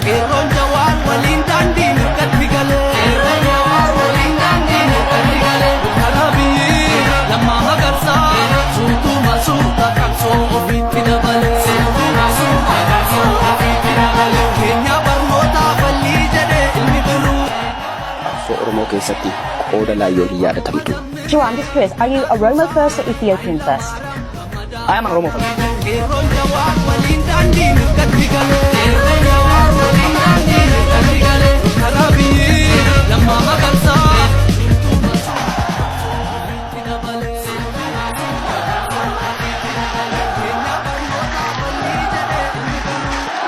Qeerroon Jawaar waliin daandii mirgatti galee. Qeerroon Jawaar waliin daandii mirgatti galee. Dooktar Abiyyi Lammaa Magarsaa suutuma suuta qabsoo ofiitti dabalee. Suutuma suuta qabsoo ofiitti dabalee. Keenya barnootaa fallii jedhee ilmi birruu. Qabsoo Oromoo keessatti qooda laayyoon hin yaadatamtu. Jawar, I'm just curious, are you Oromo first or Ethiopian first? I am an Oromo first. Qeerroon Jawaar waliin daandii mirgatti galee. Qeerroon Jawaar waliin daandii mirgatti galee. Dooktar Abiyyi Lammaa Magarsaa suutuma suuta qabsoo ofiitti dabalee. Suutuma suuta qabsoo ofiitti dabalee.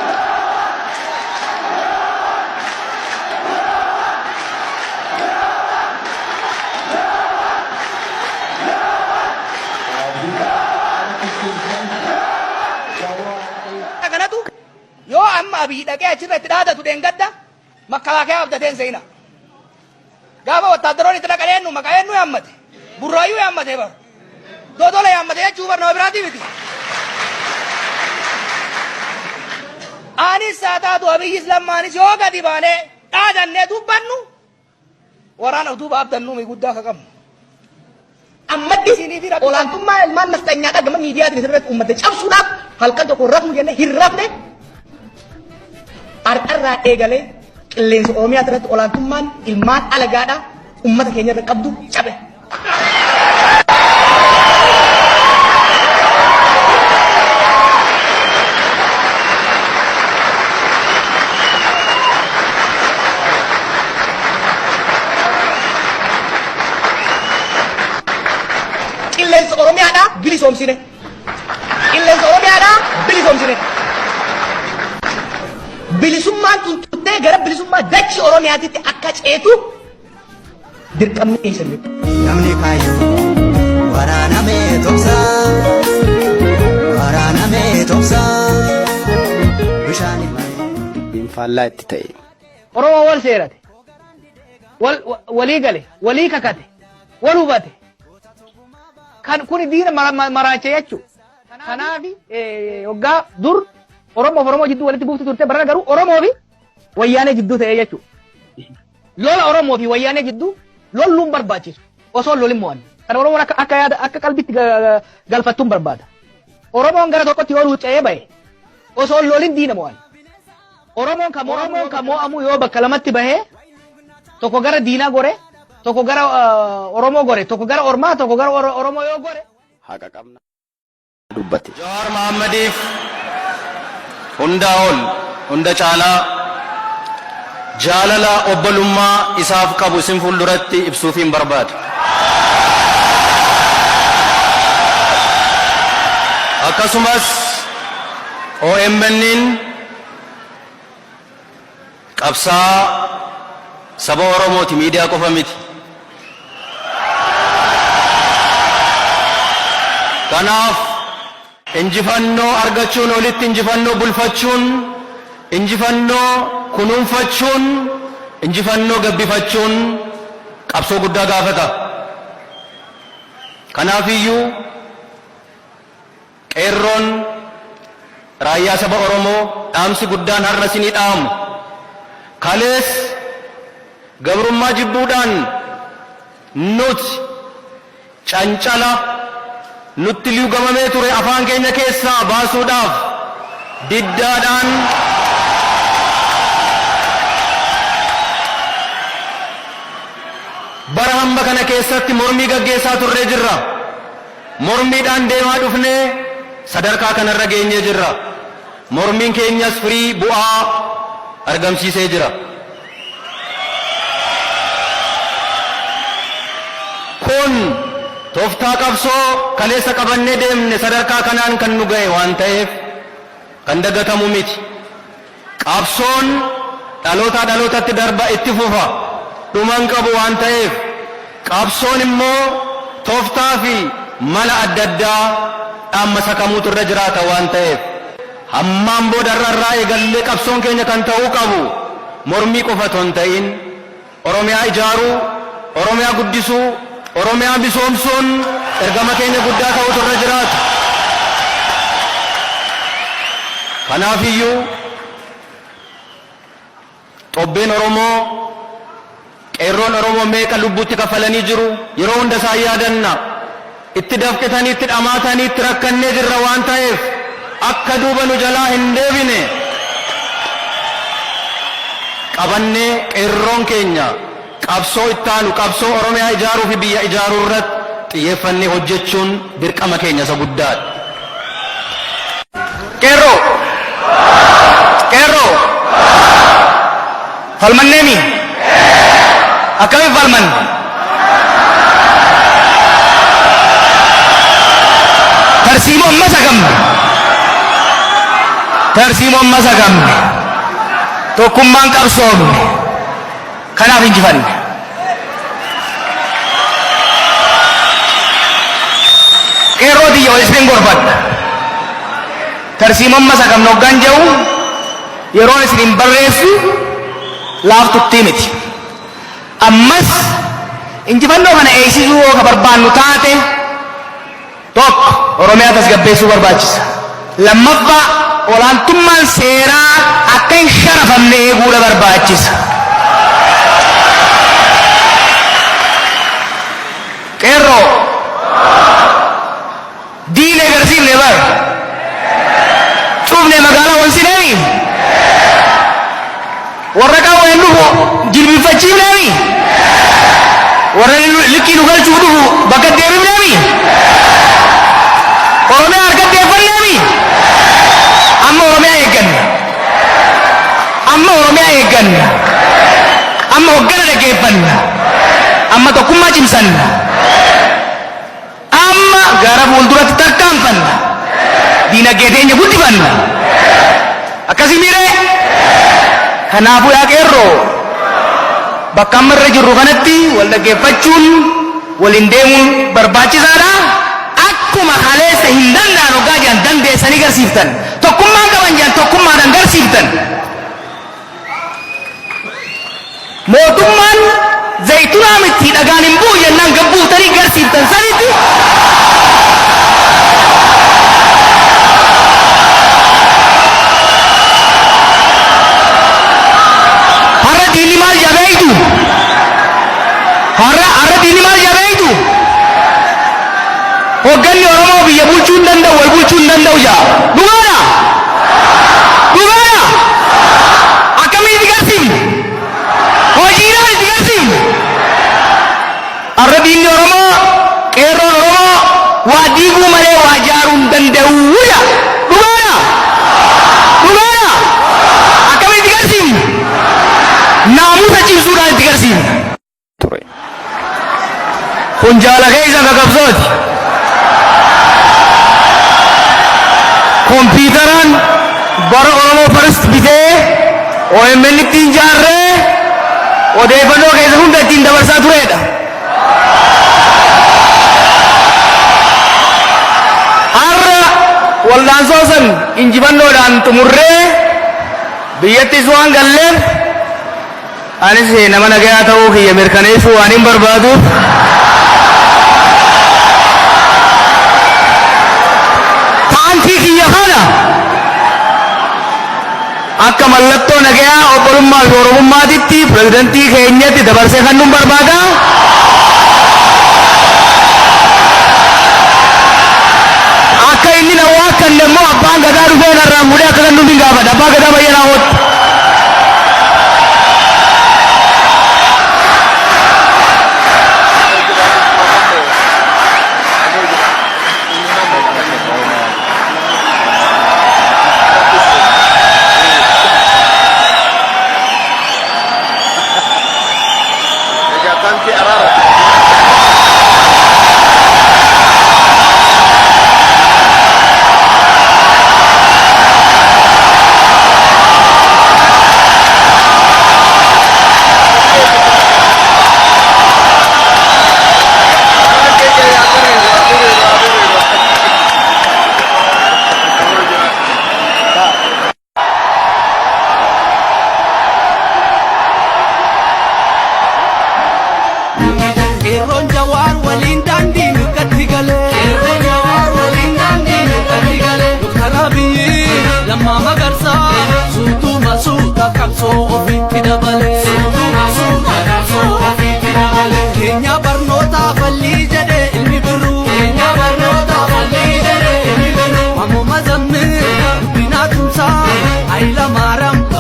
Keenya barnootaa fallii jedhee ilmi birruu. Kanatu yoo amma Abiy dhaqee achirra itti dhaadatu dheengadda makkalaakayaa abdateen seena. Gaafa wattaaddaroonni itti dhaqan eenyu maqaa eenyu yaammate? Burraayyuu yaammate bar. Dodola yaammate jechuu bar nama biraatii miti. Anis haa taatu Abiyyis Lammaanis yoo gadi baanee dhaadannee dubbannu waraana utuu abdannu guddaa akka qabnu. Ammatti olaantummaa ilmaan nafxanyaadhaa gama miidiyaatiin isirratti uummata cabsuudhaaf halkan tokko rafnu jennee hin rafne. Har'arraa eegalee qilleensa Oromiyaa irratti olaantummaan ilmaan alagaadhaa uummata keenya irra qabdu cabe. Qilleensa Oromiyaadhaa bilisoomsine. Qilleensa Oromiyaadhaa bilisoomsine. Bilisummaan tun turtee gara bilisummaa dachii Oromiyaatitti akka ceetu dirqamni keessan. Namni kaayyoo waraanamee tobsa, waraanamee tobsa, bishaan malee. Dubbiin faallaa itti ta'e. Oromoo wal seerate, wal walii gale, walii kakate, wal hubate. Kan kuni diina maraache jechuudha. Kanaaf hoggaa dur Oromoo fi Oromoo jidduu walitti buufti turte, barana garuu Oromoo fi Wayyaanee jidduu ta'ee jechuudha. Lola Oromoo fi Wayyaanee jidduu lolluun barbaachisu osoo lolin mo'anne. Kan Oromoon akka yaada akka qalbitti galfattuun barbaada. Oromoon gara tokkotti yoo luucca'ee bahe osoo lolin diina mo'an. Oromoon kan mo'amu yoo bakka lamatti bahee, tokko gara diinaa gore, tokko gara Oromoo gore, tokko gara Ormaa, tokko gara Oromoo yoo gore. Haqa qabna dubbate. Jawaar Mahaammadiif hundaa ol, hunda caalaa jaalala obbolummaa isaaf qabu isin fuulduratti ibsuufiin barbaada. Akkasumas OMN'n qabsaa saba Oromooti, miidiyaa qofa miti. Kanaaf injifannoo argachuun olitti injifannoo bulfachuun, injifannoo kunuunfachuun, injifannoo gabbifachuun qabsoo guddaa gaafata. Kanaafiyyuu qeerroon raayyaa saba Oromoo dhaamsi guddaan har'a isinii dhaamu, kalees gabrummaa jibbuudhaan nuti cancala nutti luugamamee ture afaan keenya keessaa baasuudhaaf diddaadhaan bara hamba kana keessatti mormii gaggeessaa turree jirra. Mormiidhaan deemaa dhufnee sadarkaa kanarra geenyee jirra. Mormiin keenyas firii bu'aa argamsiisee jira. Kun tooftaa qabsoo kaleessa qabannee deemne sadarkaa kanaan kan nu ga'e waan ta'eef kan dagatamu miti. Qabsoon dhalootaa dhalootatti darba itti fufa, dhuman qabu waan ta'eef, qabsoon immoo tooftaa fi mala adda addaa dhaammasa kamuutu irra jiraata waan ta'eef, hammaan booda irraa eegallee qabsoon keenya kan ta'uu qabu mormii qofa otoo hin ta'in Oromiyaa ijaaruu, Oromiyaa guddisuu, Oromiyaa misoomsuun ergama keenya guddaa ta'utu irra jiraata. Kanaafiyyuu Xobbeen Oromoo, qeerroon Oromoo meeqa lubbuutti kafalanii jiru. Yeroo hunda isaan yaadanna. Itti dafqitanii, itti dhamaatanii, itti rakkannee jirra waan ta'eef akka duuba nu jalaa hin deebine qabannee qeerroon keenya qabsoo ittaanu, qabsoo Oromiyaa ijaaruu fi biyya ijaaruu irratti xiyyeeffannee hojjechuun dirqama keenya isa guddaadha. Qeerroo! Qeerroo! Falmanneemi? Akkamiin falmanne? Tarsiimoo ammas hagamne. Tarsiimoo ammas hagamne. Tokkummaan qabsoomne. Kanaaf injifanne. Qeerroo tiyya wal isin gorfadha. Tarsiimoon masakamne hoggaan jedhu yeroon isin hin barreessu laaftuttii miti. Ammas injifannoo kana eegsisuu yoo ka barbaannu taate, tokko, Oromiyaa tasgabbeessuu barbaachisa. Lammaffaa, olaantummaan seeraa akka hin sharafamne eeguudha barbaachisa. Qeerroo, diina agarsiifne bar. Cufne magaalaa wansineemi. Warra qawween dhufu jilbifachiifneemi. Warra likkii nu galchuuf dhufu bakka deebifneemi. Oromiyaa harka deeffanneemi. Amma Oromiyaa eegganna. Amma Oromiyaa eegganna. Amma hoggana dhaggeeffanna. Amma tokkummaa cimsanna. Amma gara fuulduratti tarkaanfanna. Diinagdee teenya guddifanna. Akkasii miiree? Kanaafuu yaa qeerroo, bakka amma irra jirru kanatti wal dhaggeeffachuun, waliin deemuun barbaachisaadha. Akkuma kaleessa hin danda'an hoggaa jedhan dandeessanii garsiiftan. Tokkummaan qaban jedhan tokkummaadhaan garsiiftan. Mootummaan zayitunaa miti dhagaan hin bu'u jennaan gad buutanii garsiiftan sanitti, har'a diinni maal jabeeytu? Har'a diinni maal jabeeytu? Hogganni Oromoo biyya bulchuu hin danda'u, wal bulchuu hin danda'u jaa. Dhugaadha? Dhugaadha? Akkamiin itti garsiifne? Hojiidhaan itti garsiifne. Har'a diinni Oromoo, qeerroon Oromoo waa diiguu malee waa ijaaruu hin danda'u jaa. Dhugaadha? Dhugaadha? Akkamiin itti garsiifne? Naamusa cimsuudhaan itti garsiifne. Ture. Kun jaala keessa ka qabsooti. Kompiitaraan bara Oromoo First bitee OMN ittiin ijaarree odeeffannoo keessa hunda ittiin dabarsaa turedha. Har'a waldaansoo san injifannoodhaan xumurree biyyattis waan galleef, anis nama nagayaa ta'uu kiyya mirkaneessuu waan hin barbaaduuf, taankii kiyya kana akka mallattoo nagayaa, obbolummaa fi oromummaatitti pirezidantii keenyatti dabarsee kennuun barbaada. Akka inni na waakkanne immoo abbaan gadaa dhufee narraan fuudhee akka kennuuf hin gaafadha. Abbaa gadaa baay'ee hootti. Egaa taankii araara.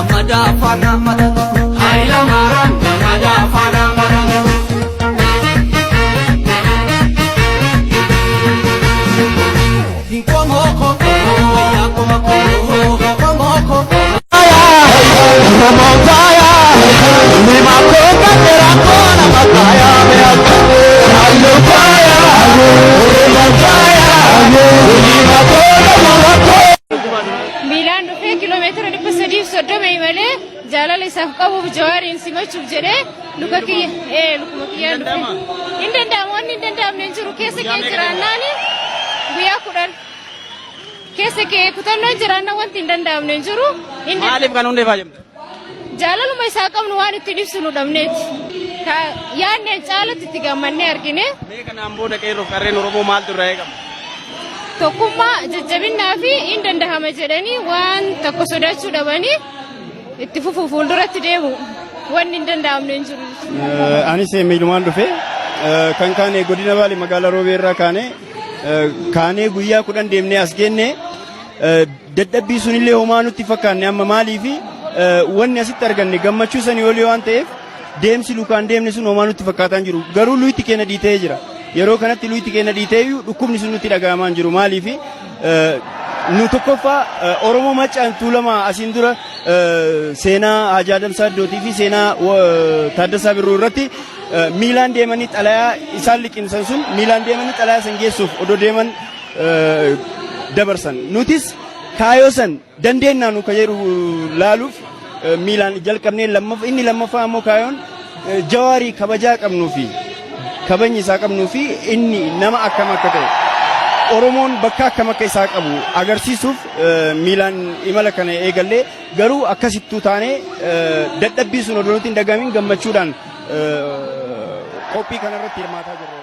Gammadaa faana matatu. Hayila Maaraam gammadaa faana matatu. Hinkomoko, wayyaa koma koo, hinkomoko. Miilaan dhufee kiiloomeetira 330 imalee jaalala isaaf qabuuf Jawaariin simachuuf jedhee luka kiyya ee lukuma kiyyaan dhufe. Hin danda'amu, wanni hin danda'amne hin jiru. Keessa kee jiraannaani guyyaa 10 keessa kee kutannoon jiraannaan wanti hin danda'amne hin jiru. Maaliif kan hundeefaa jirtu? Jaalaluma isaa qabnu waan ittiin ibsinu dhabneeti. Ka yaadneen caalatti itti gammannee argine. Mee kanaan booda qeerroof qarreen Oromoo maaltu irraa eegama? Tokkummaa, jajjabinnaa fi hin dandahama jedhanii waan tokko sodaachuu dhabanii itti fufuuf fuulduratti deemu, wanni hin danda'amne hin jiru. Anis miilumaan dhufe. Kan kaane godina Baalee magaalaa Roobee irraa kaane. Kaanee guyyaa 10 deemnee as geenne. Dadhabbii sunillee homaa nutti fakkaanne amma, maaliifi wanni asitti arganne gammachuu sanii olii waan ta'eef deemsi lukaan deemne sun homaa nutti fakkaataa hin jiru. Garuu luyti keenya dhiitee jira. Yeroo kanatti luyti keenya dhiitee iyyuu dhukkubni sun nutti dhaga'amaa hin jiru. Maaliifi nu tokkoffaa Oromoo Maccaan Tuulamaa asiin dura seenaa Haji Adam Saaddootii fi seenaa Taaddasaa Birruu irratti miilaan deemanii xalayaa isaan liqimsan sun miilaan deemanii xalayaa san geessuuf odoo deeman dabarsan. Nutis kaayoo san dandeennaa nu ka jedhu laaluuf miilaan jalqabnee. Lammaffaa, inni lammaffaa ammoo kaayoon Jawaarii kabajaa qabnuu fi kabajni isaa qabnuu fi inni nama akkam akka ta'e, Oromoon bakka akkam akka isaa qabu agarsiisuuf miilaan imala kana eegallee. Garuu akkasittuu taanee dadhabbii sun odoo nutti hin dhagahamin gammachuudhaan qophii kanarratti hirmaataa jirra.